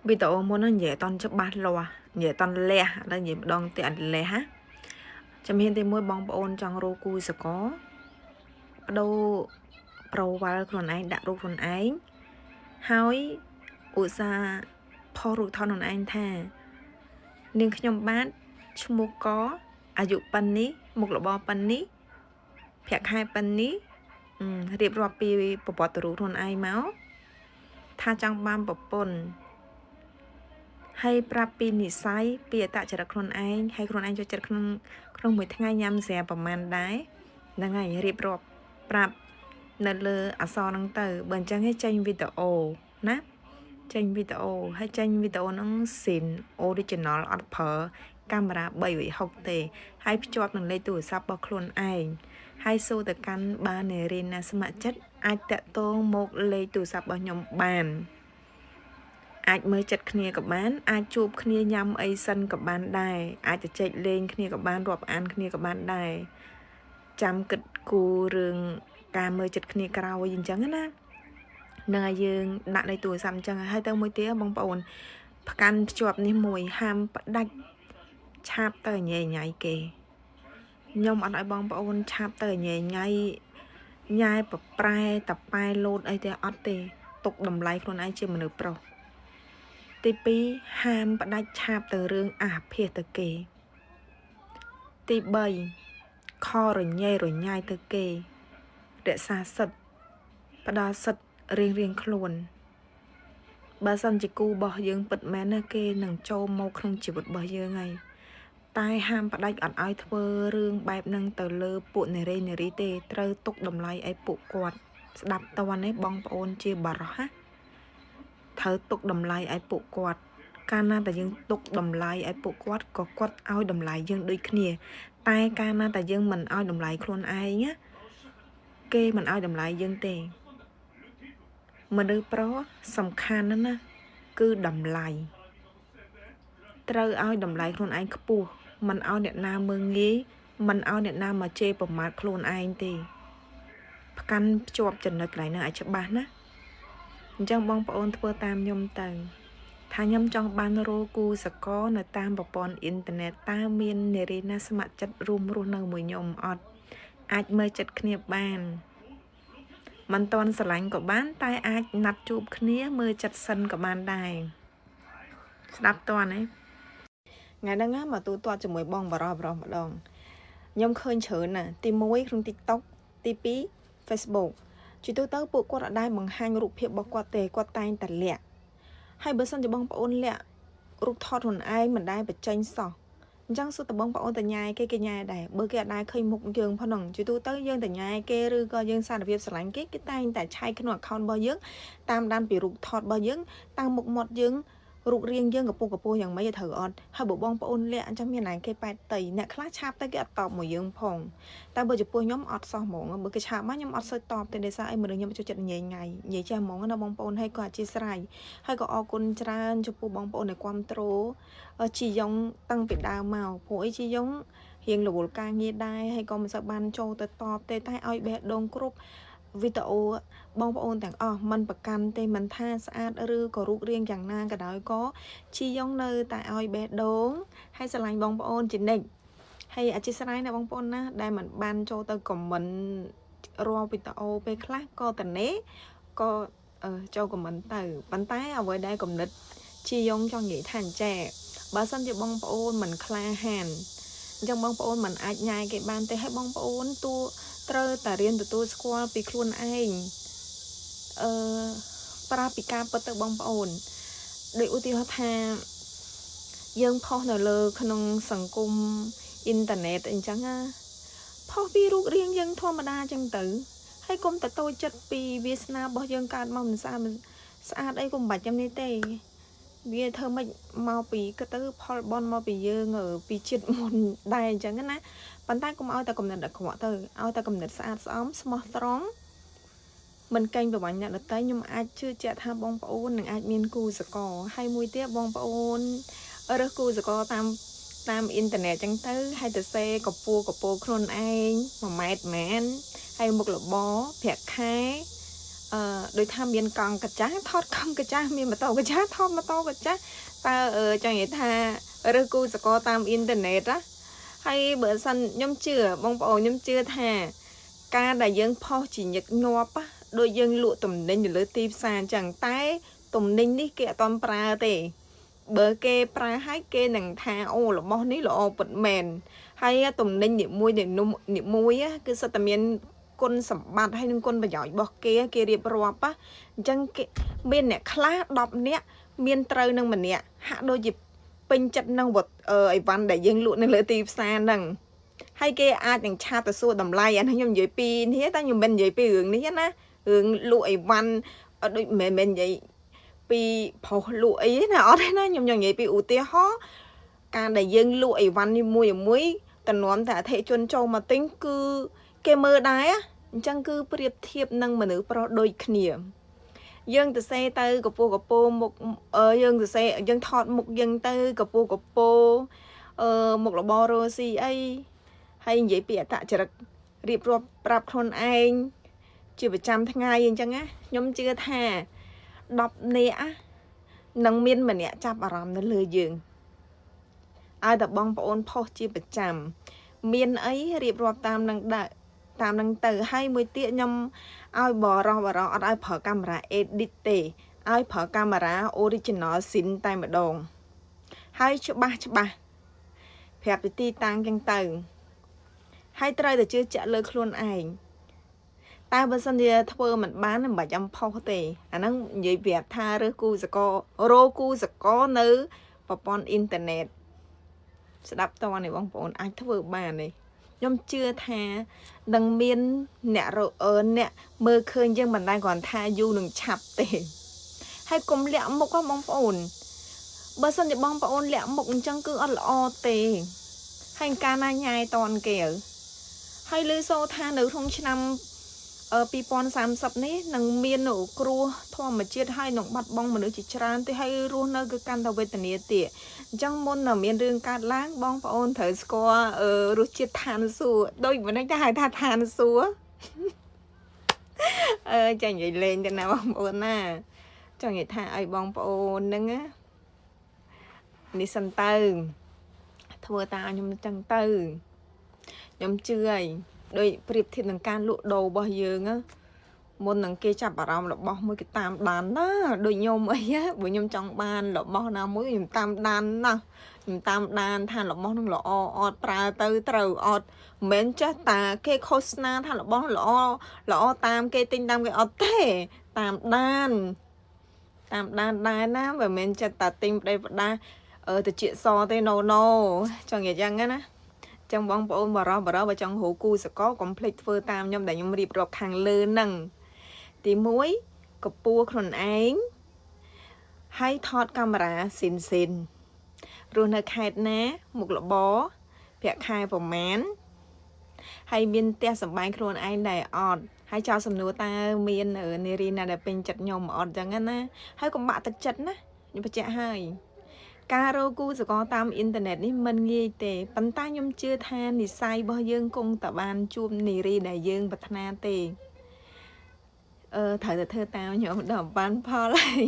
វីដេអូមុនហ្នឹងនិយាយអត់តន់ច្បាស់លាស់និយាយអត់តន់លះឥឡូវនិយាយម្ដងទៀតអត់លះណាជំហានទី1បងប្អូនចង់រកគូសកលបដូរ profile ខ្លួនឯងដាក់រូបខ្លួនឯងហើយឧស្សាហ៍ផុសរូបថតខ្លួនឯងថា នាងខ្ញុំបាទឈ្មោះកអាយុប៉ុណ្នេះមុខរបរប៉ុណ្នេះប្រាក់ខែប៉ុណ្នេះរៀបរាប់ពីប្រវត្តិរូបខ្លួនឯងមកថាចង់បានប្រពន្ធហើយប្រាប់ពីនិស័យពីអត្តចរិតខ្លួនឯងហើយខ្លួនឯងចូលចិត្តក្នុងក្នុងមួយថ្ងៃញ៉ាំស្រាប្រហែលដែរហ្នឹងហើយរៀបរាប់ប្រាប់នៅលើអក្សរហ្នឹងទៅបើអញ្ចឹងឯងចេញវីដេអូណាចេញវីដេអូហើយចេញវីដេអូហ្នឹងស៊ីន original អត់ប្រើកាមេរ៉ា360ទេហើយភ្ជាប់នឹងលេខទូរស័ព្ទរបស់ខ្លួនឯងហើយសូទៅកាន់បាននារីណាស្ម័គ្រចិត្តអាចតាក់ទងមកលេខទូរស័ព្ទរបស់ខ្ញុំបានអាចមើលចិត្តគ្នាក៏បានអាចជួបគ្នាញ៉ាំអីសិនក៏បានដែរអាចទៅចែកលេងគ្នាក៏បានរាប់អានគ្នាក៏បានដែរចាំគិតគូររឿងការមើលចិត្តគ្នាក្រោយអញ្ចឹងណានឹងឲ្យយើងដាក់លេខទូរស័ព្ទអញ្ចឹងហើយទៅមួយទៀតបងប្អូនផ្កាន់ភ្ជាប់នេះមួយហាមផ្ដាច់ឆាបទៅញ៉ៃញ៉ៃគេខ្ញុំអត់ឲ្យបងប្អូនឆាបទៅញ៉ៃញ៉ៃញ៉ែប្រប្រែតប៉ែលោតអីទេអត់ទេទុកតម្លៃខ្លួនឯងជាមនុស្សប្រុសទី2ហាមផ្ដាច់ឆាបទៅរឿងអាសភាសទៅគេទី3ខរញ៉េរញ៉ៃទៅគេរក្សាសិទ្ធផ្ដល់សិទ្ធរៀងរៀងខ្លួនបើសិនជាគូរបស់យើងពិតមែនណាគេនឹងចូលមកក្នុងជីវិតរបស់យើងហើយតែហាមផ្ដាច់អត់ឲ្យធ្វើរឿងបែបហ្នឹងទៅលើពួកនារីនារីទេត្រូវទុកតម្លៃឲ្យពួកគាត់ស្ដាប់តន់នេះបងប្អូនជាបារោះណាត្រូវទុកតម្លៃឲ្យពួកគាត់កាលណាតែយើងទុកតម្លៃឲ្យពួកគាត់ក៏គាត់ឲ្យតម្លៃយើងដូចគ្នាតែកាលណាតែយើងមិនឲ្យតម្លៃខ្លួនឯងណាគេមិនឲ្យតម្លៃយើងទេមនុស្សប្រុសសំខាន់ណាស់ណាគឺតម្លៃត្រូវឲ្យតម្លៃខ្លួនឯងខ្ពស់មិនឲ្យអ្នកណាមើងងាយមិនឲ្យអ្នកណាមកជេរប្រមាថខ្លួនឯងទេផ្កាន់ភ្ជាប់ចំណុចកន្លែងហ្នឹងឲ្យច្បាស់ណាអញ្ចឹងបងប្អូនធ្វើតាមខ្ញុំទៅថាខ្ញុំចង់បានរកគូសកលនៅតាមប្រព័ន្ធអ៊ីនធឺណិតតើមាននារីណាស្ម័គ្រចិត្តរួមរស់នៅមួយខ្ញុំអត់អាចមើលចិត្តគ្នាបានមិនតន់ស្រឡាញ់ក៏បានតែអាចណាត់ជួបគ្នាមើលចិត្តសិនក៏បានដែរស្ដាប់តន់ទេថ្ងៃហ្នឹងណាមកទូទាត់ជាមួយបងបរោះបរោះម្ដងខ្ញុំឃើញច្រើនណាទី1ក្នុង TikTok ទី2 Facebook ជាទូទៅពួកគាត់អត់ដែលបង្ហាញរូបភាពរបស់គាត់ទេគាត់តែងតែលាក់ហើយបើសិនជាបងប្អូនលាក់រូបថតខ្លួនឯងមិនដែលបញ្ចេញសោះអញ្ចឹងសុទ្ធតែបងប្អូនតញ៉ែគេគេញ៉ែដែរបើគេអត់ដែលឃើញមុខយើងផងហ្នឹងជាទូទៅយើងតញ៉ែគេឬក៏យើងសារភាពស្រឡាញ់គេគេតែងតែឆែកក្នុង account របស់យើងតាមដានពីរូបថតរបស់យើងតាមមុខមាត់យើងរូបរាងយើងកពុះកពុះយ៉ាងម៉េចឲ្យត្រូវអត់ហើយបើបងប្អូនលាក់អញ្ចឹងមានណាគេប៉ែតតីអ្នកខ្លះឆាបទៅគេអត់តបមកយើងផងតែបើចំពោះខ្ញុំអត់សោះហ្មងបើគេឆាបមកខ្ញុំអត់សូវតបទេដោយសារអីមនុស្សខ្ញុំចូលចិត្តនិយាយថ្ងៃនិយាយចេះហ្មងណាបងប្អូនហើយក៏អធិស្ឋានហើយក៏អរគុណច្រើនចំពោះបងប្អូនដែលគ្រប់គ្រងជីយ៉ុងតាំងពីដើមមកព្រោះអីជីយ៉ុងរៀងរវល់ការងារដែរហើយក៏មិនសូវបានចូលទៅតបទេតែឲ្យបេះដូងគ្រប់វីដេអូបងប្អូនទាំងអស់មិនប្រកាន់ទេមិនថាស្អាតឬក៏រូបរាងយ៉ាងណាក៏ដោយក៏ជីយ៉ុងនៅតែឲ្យបេះដូងហើយស្រឡាញ់បងប្អូនជានិច្ចហើយអធិស្ឋានណាបងប្អូនណាដែលមិនបានចូលទៅខមមិនរាល់វីដេអូពេលខ្លះក៏តនេក៏ចូលខមមិនទៅប៉ុន្តែអ្វីដែលកំណត់ជីយ៉ុងចង់និយាយថាអញ្ចេះបើសិនជាបងប្អូនមិនក្លាហានអញ្ចឹងបងប្អូនមិនអាចញ៉ាយគេបានទេហើយបងប្អូនតួត្រូវតែរៀនទទួលស្គាល់ពីខ្លួនឯងអឺប្រាប់ពីការពិតទៅបងប្អូនដូចឧទាហរណ៍ថាយើងផុសនៅលើក្នុងសង្គមអ៊ីនធឺណិតអញ្ចឹងណាផុសពីរូបរាងយើងធម្មតាអញ្ចឹងទៅហើយកុំតែតូចចិត្តពីវាសនារបស់យើងកើតមកមិនស្អាតស្អាតអីកុំបាច់ចាំនេះទេវាធ្វើម៉េចមកពីគិតទៅផលបនមកពីយើងពីជាតិមុនដែរអញ្ចឹងណាប៉ុន្តែកុំឲ្យតែកំណត់អាក្រក់ទៅឲ្យតែកំណត់ស្អាតស្អំស្មោះត្រង់មិនកេងប្រវាញ់អ្នកដតីខ្ញុំអាចជឿជាក់ថាបងប្អូននឹងអាចមានគូសកលហើយមួយទៀតបងប្អូនរើសគូសកលតាមតាមអ៊ីនធឺណិតចឹងទៅហើយទៅសេកពូកពូខ្លួនឯង1ម៉ែត្រមែនហើយមុខរបរប្រាក់ខែ អឺដូចថាមានកង់កាចាស់ថតកង់កាចាស់មានម៉ូតូកាចាស់ថតម៉ូតូកាចាស់តើចង់និយាយថារើសគូសកលតាមអ៊ីនធឺណិតណាហើយបើសិនខ្ញុំជឿបងប្អូនខ្ញុំជឿថា ការដែលយើងផុសជាញឹកញាប់ដូចយើងលក់ទំនិញនៅលើទីផ្សារអញ្ចឹងតែទំនិញនេះគេអត់ទាន់ប្រើទេបើគេប្រើឲ្យគេនឹងថាអូរបស់នេះល្អពិតមែនហើយទំនិញនីមួយនីមួយគឺសិតតែមានគុណសម្បត្តិហើយនឹងគុណប្រយោជន៍របស់គេគេរៀបរាប់អញ្ចឹងគេមានអ្នកខ្លះ10នាក់មានត្រូវនឹងម្នាក់ហាក់ដូចជាពេញចិត្តនឹងអីវ៉ាន់ដែលយើងលក់នៅលើទីផ្សារហ្នឹងហើយគេអាចនឹង chat ទៅសួរតម្លៃអានេះខ្ញុំនិយាយពីនេះតែខ្ញុំមិននិយាយពីរឿងនេះណារឿងលក់អីវ៉ាន់ដូចមិនមែននិយាយពីប្រុសលក់អីណាអត់ទេណាខ្ញុំចង់និយាយពីឧទាហរណ៍ការដែលយើងលក់អីវ៉ាន់នេះមួយមួយតំណតែអតិជនចូលមកទិញគឺគេមើលដែរអញ្ចឹងគឺប្រៀបធៀបនឹងមនុស្សប្រុសដូចគ្នាយើងទៅសេទៅកពស់កពោមុខយើងទៅសេយើងថតមុខយើងទៅកពស់កពោអឺមុខរបររស់ស៊ីអីហើយនិយាយពីអត្តចរិតរៀបរាប់ប្រាប់ខ្លួនឯងជាប្រចាំថ្ងៃអញ្ចឹងណាខ្ញុំជឿថា10នាក់នឹងមានម្នាក់ចាប់អារម្មណ៍នៅលើយើងឲ្យតែបងប្អូនផុសជាប្រចាំមានអីរៀបរាប់តាមនឹងដាក់តាមនឹងទៅហើយមួយទៀតខ្ញុំឲ្យបរោះបរោះអត់ឲ្យប្រើកាមេរ៉ា edit ទេឲ្យប្រើកាមេរ៉ា original ស៊ីនតែម្ដងហើយច្បាស់ច្បាស់ប្រាប់ពីទីតាំងចឹងទៅហើយត្រូវតែជឿជាក់លើខ្លួនឯងតែបើសិនជាធ្វើមិនបានមិនបាច់ចាំផុសទេអាហ្នឹងនិយាយប្រាប់ថារើសគូសកររោគូសករនៅប្រព័ន្ធអ៊ីនធឺណិតស្ដាប់តនេះបងប្អូនអាចធ្វើបានទេខ្ញុំជឿថានឹងមានអ្នករអ្នកមើលឃើញយើងមិនដែលគ្រាន់ថាយូរនឹងឆាប់ទេហើយកុំលាក់មុខហ៎បងប្អូនបើសិនជាបងប្អូនលាក់មុខអញ្ចឹងគឺអត់ល្អទេហើយកាលណាញ៉ាយតនគេហើយឮសូថានៅក្នុងឆ្នាំ2030នេះនឹងមានគ្រោះធម្មជាតិហើយនឹងបាត់បង់មនុស្សជាច្រើនទេហើយរស់នៅគឺកាន់តែវេទនាទៀតអញ្ចឹងមុននឹងមានរឿងកើតឡើងបងប្អូនត្រូវស្គាល់រសជាតិឋានសួគ៌ដូចម្ដេចទៅហៅថាឋានសួគ៌អឺចានិយាយលេងទៅណាបងប្អូនណាចង់និយាយថាឲ្យបងប្អូនហ្នឹងណានេះសិនទៅធ្វើតាមខ្ញុំចឹងទៅខ្ញុំជឿហើយដូចប្រៀបធៀបនឹងការលក់ដូររបស់យើងណាមុននឹងគេចាប់អារម្មណ៍របស់មួយគេតាមដានណាដូចខ្ញុំអីបើខ្ញុំចង់បានរបស់ណាមួយខ្ញុំតាមដានណាខ្ញុំតាមដានថារបស់នឹងល្អអត់ប្រើទៅត្រូវអត់មិនមែនចេះតាគេឃោសនាថារបស់ល្អល្អតាមគេទិញតាមគេអត់ទេតាមដានតាមដានដែរណាមិនមែនចិត្តតាទិញប្តីប្រដាអឺតិចសទេ no no ចង់និយាយយ៉ាងណាចឹងបងប្អូនបរោះបរោះបើចង់រកគូសកលកុំភ្លេចធ្វើតាមខ្ញុំដែលខ្ញុំរៀបរាប់ខាងលើហ្នឹងទី1កពស់ខ្លួនឯងហើយថតកាមេរ៉ាស៊ីនស៊ីនរស់នៅខេត្តណាមុខរបរប្រាក់ខែប្រមាណហើយមានផ្ទះសម្បែងខ្លួនឯងដែរអត់ហើយចោលសំណួរតើមាននារីណាដែលពេញចិត្តខ្ញុំអត់ចឹងណាហើយកុំបាក់ទឹកចិត្តណាខ្ញុំបញ្ជាក់ហើយការរកគូសកលតាមអ៊ីនធឺណិតនេះមិនងាយទេប៉ុន្តែខ្ញុំជឿថានិស័យរបស់យើងគង់តែបានជួបនារីដែលយើងប្រាថ្នាទេអឺត្រូវតែធ្វើតាមខ្ញុំដល់បានផលហើយ